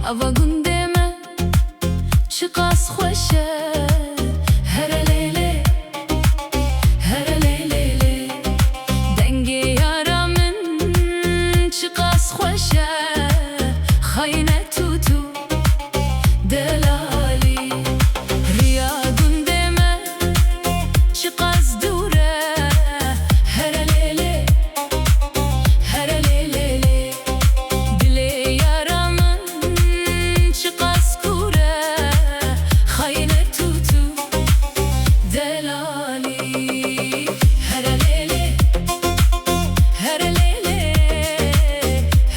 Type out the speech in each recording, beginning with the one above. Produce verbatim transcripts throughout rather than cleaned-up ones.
Ava gundê me çiqas xweş e. Here lê lê, here lê lê lê. Dengê yara min çiqas xweş e. Xayne tû tû, delalî. Riya gundê me çiqas dûr e. Here lê lê, here lê lê lê. Dilê yara min çiqas kûr e, xayne tû tû, delalî. Here lê lê, here lê lê,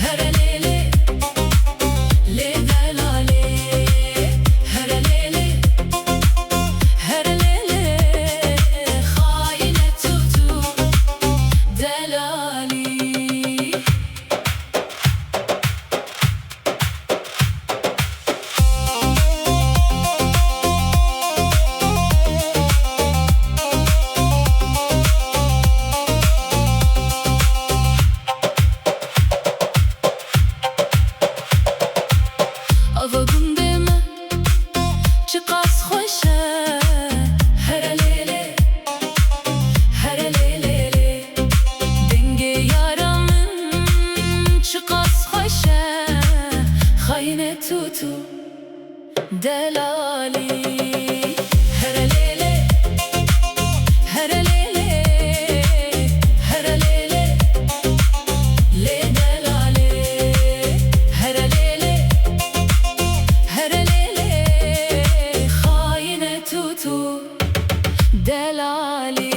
here lê lê, lê delalê. Here lê lê, here lê lê, xayne tû tû, delalî. Ava gundê me çiqas xweş e. Here lê lê, here lê lê lê. Dengê yara min çiqas xweş e. Xayne tû tû, delalî. Here lê lê, here lê lê, here lê lê, lê delalê. Here lê lê, here lê lê, xayne tû tû, delalî.